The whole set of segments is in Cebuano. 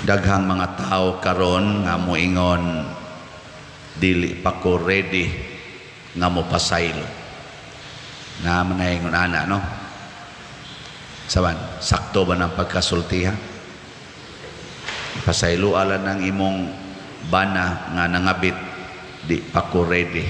Daghang mga tao karon nga moingon, "Dili pa ko ready nga mo pasaylo." Na man ingon ana, no? Saban, sakto ba ng pagkasultiha? Pasaylo ala ng imong bana nga nangabit, "Di pa ko ready."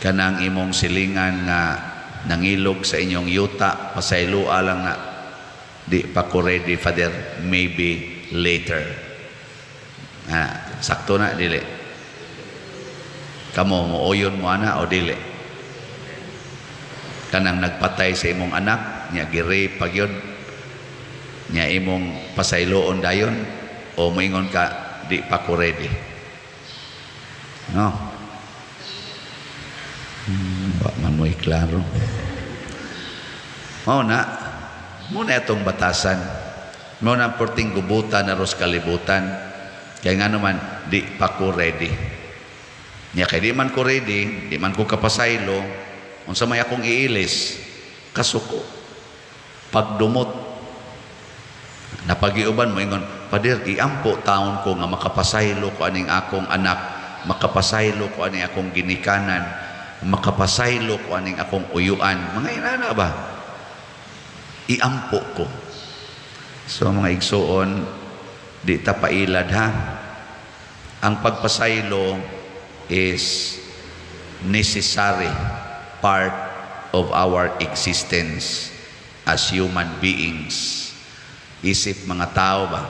Kanang imong silingan nga nangilog sa inyong yuta, pasaylo lang na, "Di pa ko ready, Father, maybe later." Ah, sakto na, dili? Kamo, muuyon mo ana o dili? Kanang nagpatay sa imong anak nya, gi-rape pa gyud nya, imong pasayloon dayon o moingon ka, "Di pa ko ready"? No, wa man mo'y klaro. Mao na muna itong batasan mo na porting gubutan na ros kalibutan, kaya nga naman di pa ko ready nya, kay di man ko ready, di man ko kapasaylo. Unsa may akong iilis? Kasuko, pagdumot. Napagiuban mo ingon, "Pader, iampo taon ko nga makapasaylo ko aning akong anak, makapasaylo ko aning akong ginikanan, makapasaylo ko aning akong uyuan." Mga inana ba? Iampo ko. So mga igsuon, di ta pailad ha. Ang pagpasaylo is necessary part of our existence as human beings. Isip mga tao ba,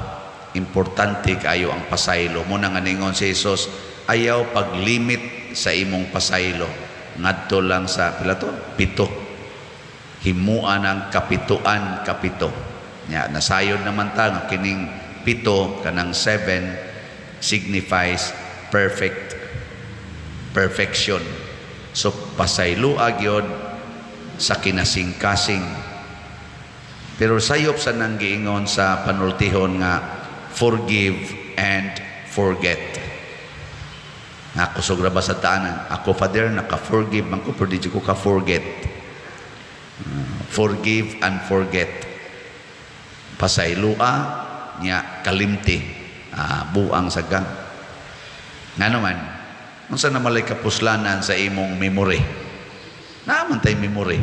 importante kayo ang pasaylo. Muna nga ningon si Jesus, ayaw paglimit sa imong pasaylo. Ngadto lang sa pila to? Pito. Himuan ang kapituan kapito. Nya, nasayod naman ta nga kining pito, kanang 7 signifies perfect, perfection. So pasaylo gyud sa kinasingkasing. Pero sayop sa nang giingon sa panultihon nga forgive and forget. Nga kusog ra ba sa taanan? "Ako, Father, naka-forgive man ko pero di ko ka-forget." Forgive and forget. Pasaylua nya kalimti. Buang saga. Nga naman, unsa na malay kapuslanan sa imong memory? Naa man tay memory.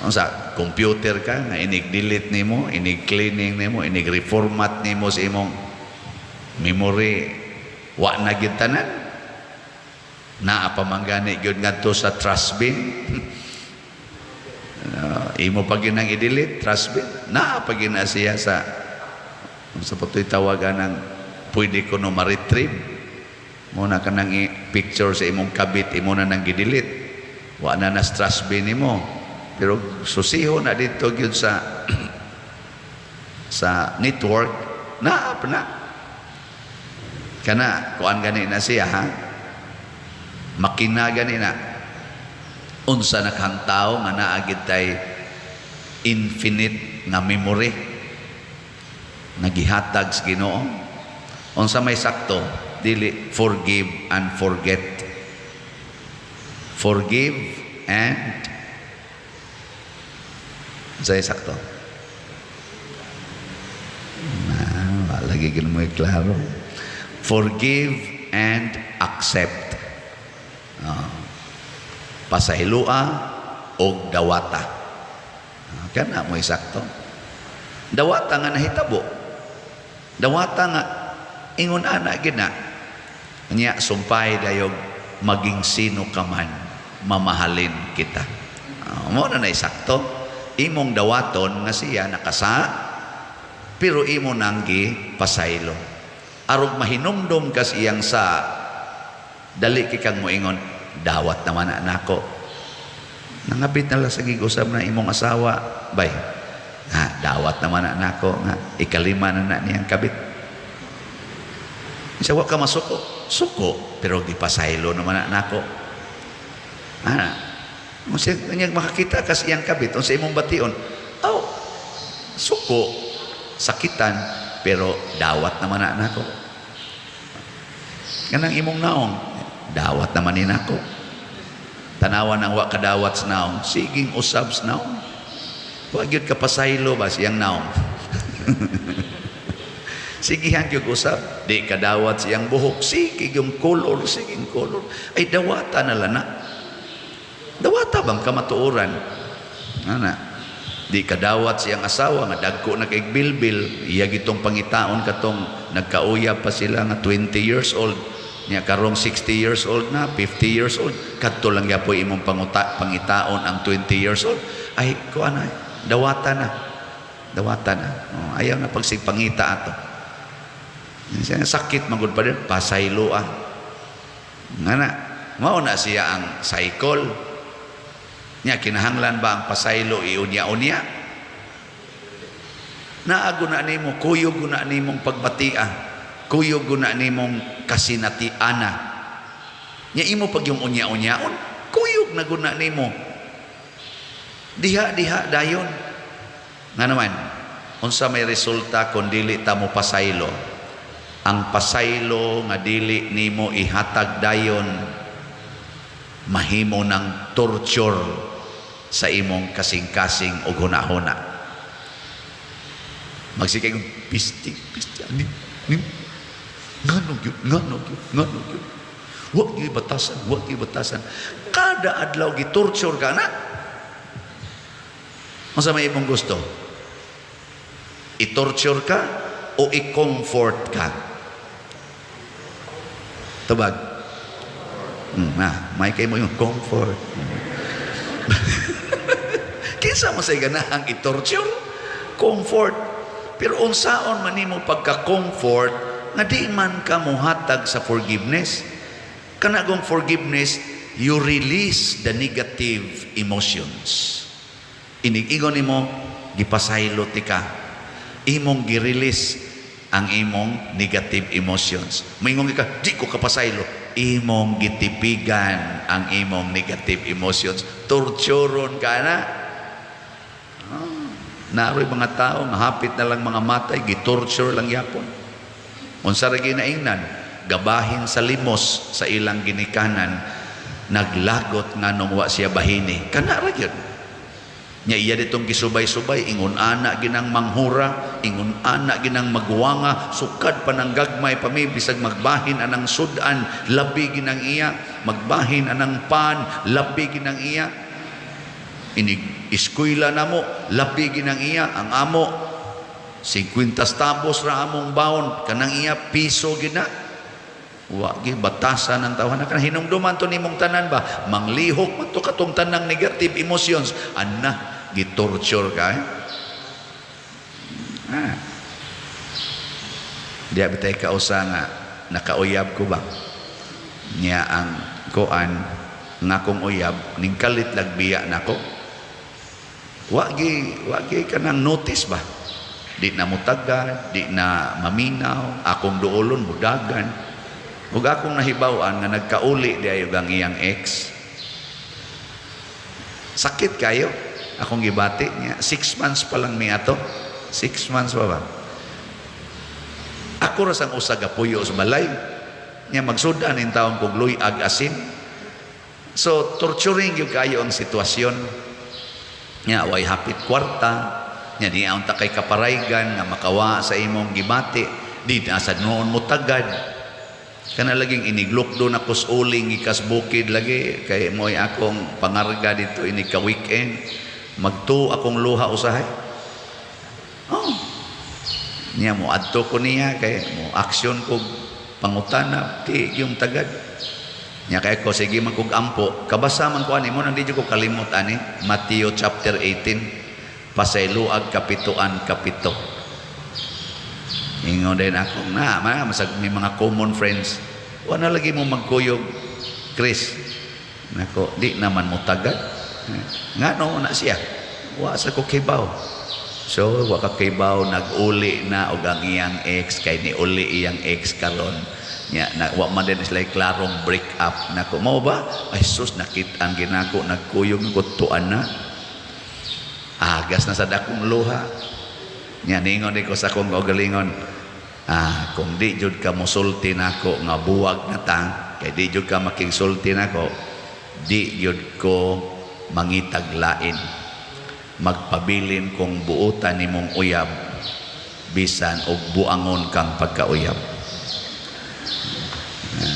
Unsa computer ka nga inig delete nimo, inig cleaning nimo, inig reformat nimo sa imong memory, wa na gyud tanan? Naa pa man gani gyud ngadto sa trash bin. Imo pa gyud nang i-delete, trash bin. Naa pa gyud na siya sa sa patoy tawagan ng pwede ko no ma-retrieve mo na kanang picture sa imong kabit, imo na nang gi-delete, wa na na trash bin nimo, pero susiho na dito gyud sa network, naa pa na. Kana kuan gani na siya ha, makina gani na. Unsa na kang tao nga naa gid tay infinite nga memory nga gihatag sa Ginoo? Unsa may sakto, dili forgive and forget? Forgive and unsa sakto na lagi gid mo klaro? Forgive and accept. Pasayloa og dawata. Kana mo sakto. Dawata nga nahitabo, dawata nga ingon ana gid na nya, sumpay dayog maging sino ka man, mamahalin kita. Mo na sakto imong dawaton nga siya nakasa, pero imo nang gi pasaylo arog mahinumdom kas iyang sa dali kay kang moingon, "Dawat naman na nako." Nangabit na lang sa gigusab na imong asawa bay nga, "Dawat naman na nako nga ikalima na na niyang kabit." Isa, wa ka masuko, suko, pero gipasaylo naman na nako. Unsa kanyang makakita kas iyang kabit, unsa imong bation? Aw, suko, sakitan, pero dawat naman na nako. Kanang imong naong, dawat naman ni nako. Tanawan ang wa kadawat sa naong, siging usab sa naong. Wa gyud ka pasaylo ba siyang naong. Sigihan gyud usab, di kadawat siyang buhok, sige yung color, sige yung color. Ay, dawata na lang na. Dawata bang kamatuoran? Ana. Di kadawat siyang asawa nga dagko na kay bilbil, iya gitong pangitaon katong nagkauyab pa sila nga 20 years old. Nya karong 60 years old na, 50 years old, kadto lang gyapoy imong pangitaon ang 20 years old. Ay, kuan na, dawata na. Dawata na. Oh, ayaw na pagsigpangita ato. Sakit man gud pa din, pasaylo ah. Nga na, mao na siya ang cycle. Nya kinahanglan ba ang pasaylo iunya-unya? Naago na nimo, kuyog na nimong pagbatia. Kuyog na nimong kasinatiana. Nya imo pag yung unya-unyaon, kuyog na guna nimo. Diha diha dayon. Nga naman, unsa may resulta kung dili ta mo pasaylo? Ang pasaylo nga dili nimo ihatag dayon, mahimo ng torture sa imong kasing-kasing og hunahuna. Magsikay kong pisti, pisti, ani, ni, ngano gyud, ngano gyud, ngano gyud. Wa gyud batasan, wa gyud batasan. Kada adlaw gi-torture ka na. Unsa may imong gusto? I-torture ka o i-comfort ka? Tubag. Na, may kay mo yung comfort. Kinsa mo say ganahang i-torture? Comfort. Pero unsaon man nimo pagka-comfort nga di man ka mohatag sa forgiveness? Kanagong forgiveness, you release the negative emotions. Inig-ingon nimo, gipasaylo ti ka. Imong gi-release ang imong negative emotions. Moingon ka, "Di ko kapasaylo." Imong gitipigan ang imong negative emotions. Torturon ka na. Ah, naroy mga tao nga hapit na lang mga matay, gitorture lang yapon. Unsa ra ginaingnan, gabahin sa limos sa ilang ginikanan, naglagot nganong wa siya bahini. Kana ra gyud. Nya iya ditong gisubay-subay, ingon ana ginang manghura, ingon ana ginang magwanga, sukad pa ng gagmay pa mi, bisag magbahin anang sudan, labi ginang iya, magbahin anang pan, labi ginang iya. Inig eskwela namo, labi ginang iya, ang amo 50 centavos ra among baon, kanang iya piso gina. Wa gi batasan ang tawhana. Kana hinumduman to nimong tanan ba, manglihok man to katong tanang negative emotions, ana gitorture ka eh? Ah. Diya bitay kausa nga nakauyab ko ba niya, ang kuan nga akong uyab ning kalit lagbiya nako, wa gi kanang notice ba, di na mutaga, di na maminaw, akong duolon mudagan. Ug akong nahibaw-an nga nagkauli di ayo ang iyang ex. Sakit kayo akong gibati niya. 6 months pa lang mi ato, 6 months pa ba. Ako ra sang usa gapuyo sa balay niya, magsudan in taon kog luyag asin. So torturing gyud kayo ang sitwasyon niya, way hapit kwarta niya, di unta kay kaparaygan nga makawa sa imong gibati, di na sa noon mo tagad. Kana laging iniglukdo na kus uling ikas bukid lagi kay mo'y akong pangarga dito inig ka weekend, magtu akong luha usahay. Oh, niya mo adto ko niya kay mo aksyon ko pangutana, di yung tagad niya kay ko, sige man kog ampo, kabasa man ko ani mo nang di ko kalimot ani Matthew chapter 18, pasayloag kapituan kapito. Ingon din ako na ma masag may mga common friends, "Wala lagi mo magkuyog, Chris." Nako, di naman mo tagad. Nga no na siya, wa sa ko kibaw. So wa ka kibaw nag-uli na og ang iyang ex, kay ni uli iyang ex karon nya na, wa man din sila klarong break up. Nako, mao ba? Ay sus, nakit-an ginako, nagkuyog ko tuan na, agas na sa dakong luha nya. Ningon di ko sa akong kaugalingon, "Ah, kung di jud ka mosulti nako nga buwag na ta, kay di jud ka makigsulti nako, di jud ko mangitag lain, magpabilin kong buotan nimong uyab." Bisan og buangon kang pagkauyab.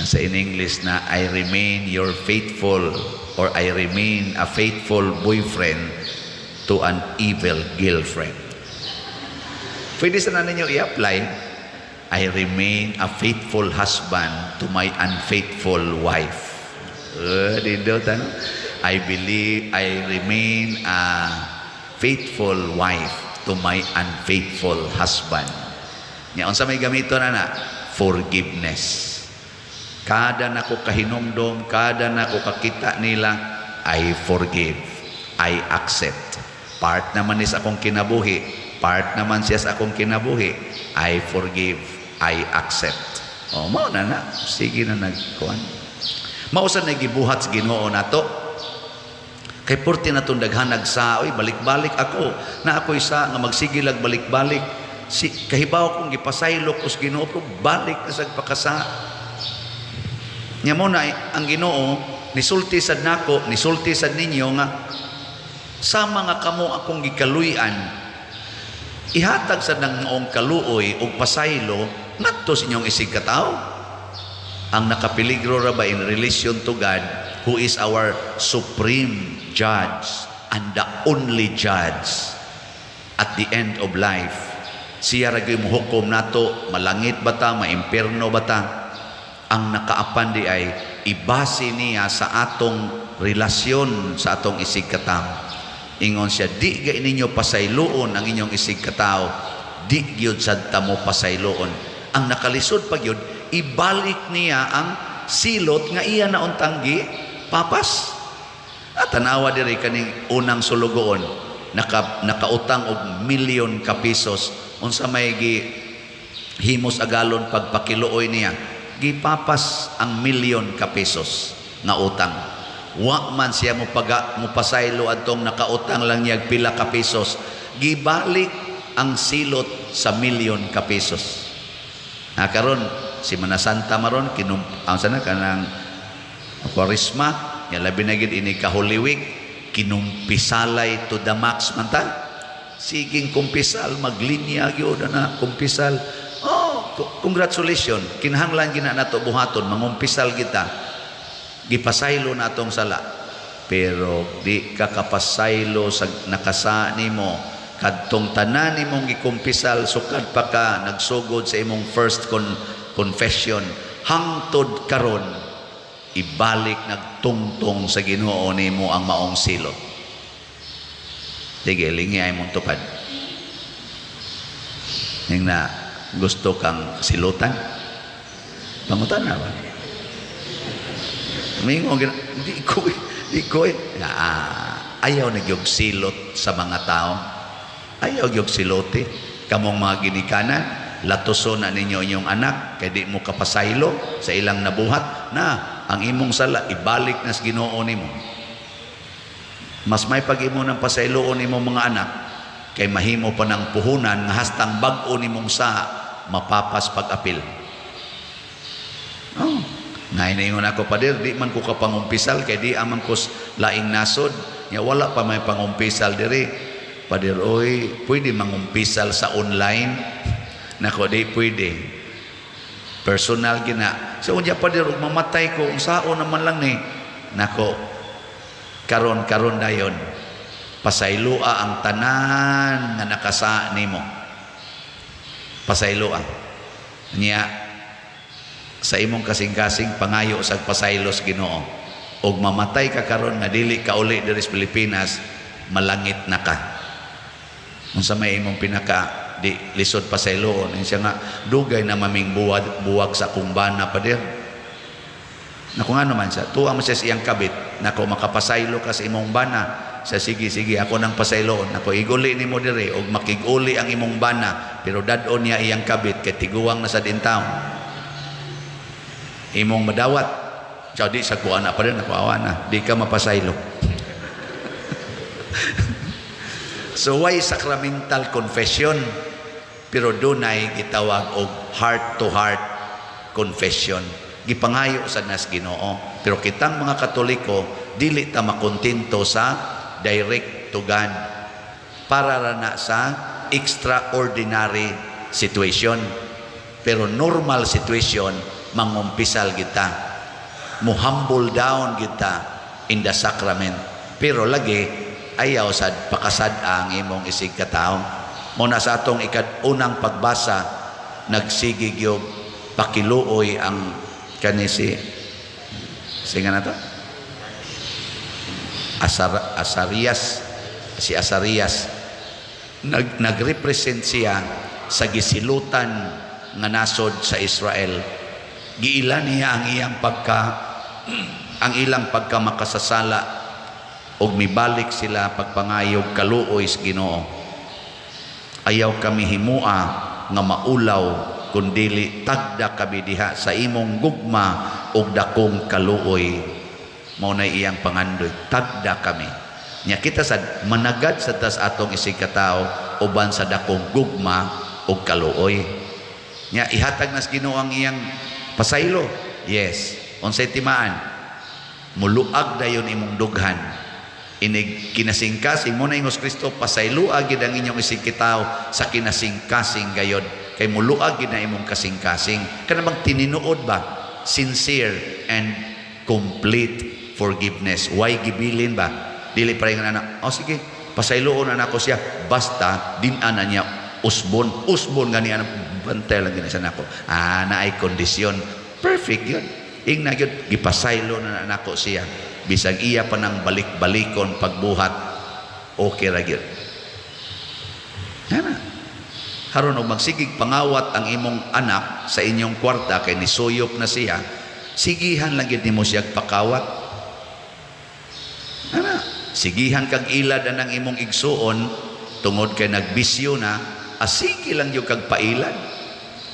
Sa in English na, "I remain your faithful" or "I remain a faithful boyfriend to an evil girlfriend." Pwede sana ninyo i-apply, "I remain a faithful husband to my unfaithful wife." Dito, tanong. "I believe I remain a faithful wife to my unfaithful husband." Nya unsa may gamito na? Forgiveness. Kada nako kahinumdom, kada nako kakita nila, I forgive. I accept. Part naman ni sa akong kinabuhi, part naman siya sa akong kinabuhi. I forgive. I accept. Oh, mao na na. Sige na nagkuan. Mao sa nagibuhat sa Ginoo nato. Kay purti na itong daghanag sa, oy, balik-balik ako. Na ako isa nga magsigilag balik-balik. Si, kahibaw kong gipasaylo ko sa Ginoo, pero balik na sa pakasa. Nya mo na ang Ginoo nisulti sad nako, nisulti sad ninyo nga sa mga kamo akong gikaluy-an, ihatag sad ng maong kaluoy og pasaylo ngadto sa inyong isig katawo. Ang nakapeligro ra ba in relation to God, who is our supreme judge and the only judge at the end of life. Siya ra gyud mohukom nato, malangit ba ta, maimpierno ba ta. Ang nakaapan di ay ibase niya sa atong relasyon sa atong isig katawo. Ingon siya, "Di gay ninyo pasayloon ang inyong isig katawo, di gyud sad ta mo pasayloon." Ang nakalisod pa gyud, ibalik niya ang silot nga iya na untang gi papas. At tanawa diri kaning unang sulugoon, nakautang og milyon ka pesos. Unsa may gi himos agalon pagpakiluoy niya? Gipapas ang milyon ka pesos nga utang. Wa man siya mo paga mo pasaylo adtong nakautang lang niya pila ka pesos. Gibalik ang silot sa milyon ka pesos. Na karon si Manasanta maron kinum ang sana kanang Kwaresma nga labi na gid ini ka Holy Week, kinumpisalay to the max man ta. Siging kumpisal, maglinya gyud na kumpisal. Oh, congratulations. Kinahanglan gina nato buhaton, mangumpisal kita. Gipasaylo natong sala. Pero di ka kapasaylo sa nakasa nimo kadtong tanan nimong gikumpisal sukad pa ka nagsugod sa imong first confession hangtod karon, ibalik nagtungtong sa Ginoo nimo ang maong silot. Sige, lingi ay mong tupad. Ning na gusto kang silutan? Pangutan na ba? Mingo, di ko, di ko. Ah, ayaw na gyud silot sa mga tao. Ayaw gyud siloti. Kamong mga ginikanan, latuson na ninyo inyong anak, kay di mo kapasaylo sa ilang nabuhat, na ang imong sala, ibalik na sa Ginoo nimo. Mas may pag-imo ng pasayloon nimo mga anak, kay mahimo pa ng puhunan nga hastang bag-o nimong sa mapapas pag-apil. Oh, nahiningon ako, "Pader, di man ko kapangumpisal kay di aman ko laing nasod." Nya wala pa may pangumpisal diri. "Pader, oy, pwede mangumpisal sa online?" Nako, di pwede. Personal gina. "So unya, pader, ug mamatay ko, unsaon naman lang ni?" Nako, karon karon dayon. Pasayloa ang tanan nga nakasa nimo. Pasayloa. Nya sa imong kasing-kasing pangayo sa pasaylo sa Ginoo. Og mamatay ka karon nga dili ka uli diri sa Pilipinas, malangit na ka. Unsa may imong pinaka di lisod pasayloon? Siya nga, "Dugay na maming buwag, buwag sa akong bana, pader." Nako, nga naman siya, tuwa mo siya sa iyang kabit. "Nako, makapasaylo ka sa imong bana." Sa sige, sige, ako nang pasayloon. Nako, iguli nimo diri og makiguli ang imong bana, pero dad-on niya iyang kabit kay tiguang na sa taon. Imong madawat. Siya, "Di sa kuha na pa rin." Nako, awa na. Di ka mapasaylo. So why sacramental confession? Pero dunay gitawag og heart to heart confession. Gipangayo sa nas Ginoo. Pero kitang mga Katoliko dili ta makontento sa direct to God. Para ra na sa extraordinary situation. Pero normal situation, mangumpisal kita. Mo-humble down kita in the sacrament. Pero lagi, ayaw sad pakasad ang imong isig katao. Muna sa atong ikad unang pagbasa, nagsige gyud pakiluoy ang kani si, sige na to, Asarias. Si Asarias, nagrepresent siya sa gisilutan nga nasod sa Israel. Giila niya ang ilang pagka makasasala ug mibalik sila pagpangayog kaluoy sa Ginoo. "Ayaw kami himua nga maulaw, kundili tagda kami diha sa imong gugma ug dakong kaluoy." Mao na iyang pangandoy, tagda kami. Nya kita sad managad sa tas atong isig katao uban sa dakong gugma ug kaluoy. Nya ihatag nas Ginoo ang iyang pasaylo. Yes, unsay timaan? Muluag dayon imong dughan inig kinasingkasing mo na. Ingos Kristo, "Pasayloa gid ang inyong isig kitawo sa kinasingkasing gayod," kay muluag gid na imong kasingkasing. Kana bang tininuod ba, sincere and complete forgiveness, why gibilin ba? Dili pa rin anak, "Oh sige, pasayloon na nako siya basta din na niya usbon usbon gani anak, bantay lang gini sa nako." Ah, naay kondisyon. Perfect yun. Ingna gyud, "Gipasaylo na nako siya bisag iya pa nang balik-balikon pagbuhat, okay ra gyud." Ana haron og magsigig pangawat ang imong anak sa inyong kwarta kay nisuyop na siya, sigihan lang gyud nimo siya pakawat. Ana, sigihan kag ilad ang imong igsuon tungod kay nagbisyo na, asigi lang gyud kag pailad.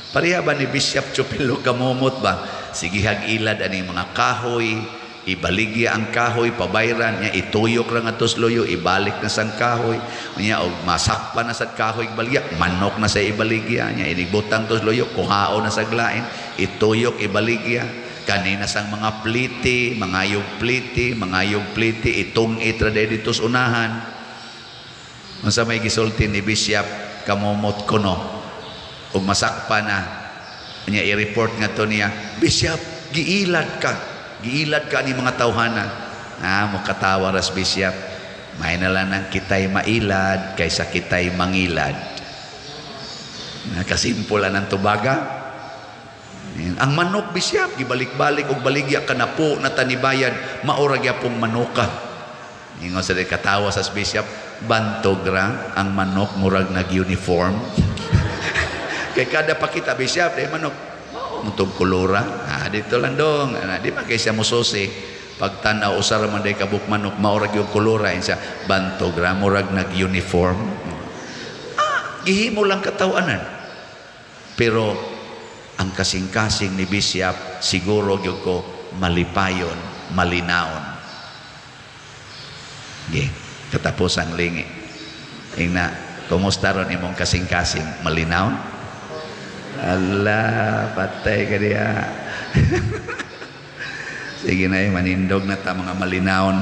Pareha ba ni Bishop Chupilo Kamumot ba? Sigihag ilad ani mga kahoy, ibaligya ang kahoy, pabayran niya, ituyok ra nga tusloyo, ibalik na sang kahoy. Niya og masakpa na sa kahoy ibaligya, manok na sa ibaligya niya, inibutang tusloyo, kuhaon na sa glain, ituyok, ibaligya. Kanina sang mga pliti, mga yug pliti, mga yug pliti, itong itra dito sa unahan. Unsa may gisulti ni Bishop Kamumot kuno? Ug masakpa na niya, i-report nga to niya, "Bishop, giilad ka. Giilad ka ni mga tawhana." Ah, mo katawa ras Bishop. "May na lang nang kitay mailad kaysa kitay mangilad." Nakasimple ang tubaga. "Ang manok, Bishop, gibalik-balik og baligya kanapo na tanibayad, maura gyapong manuka." Ingon sa katawa sa bishop, "Bantog ra ang manok, murag nag-uniform." Kay kada pakita, "Bishop, di manok, mao mo tong kolora." Ah, dito lang dong. Ah, di ba kay siya mususi? Pagtanaw, usara man day kabuk manok, mao ra gyud kolora siya. "Bantog ra, murag nag-uniform." Ah, gihimo lang katawanan. Pero ang kasing-kasing ni Bishop siguro gyud ko malipayon, malinaon. Ge, katapos ang lingi. Ingna, kumusta ron imong kasing-kasing? Malinaon? Ala, patay ka diya. Sige na eh, manindog na ta mga malinaon.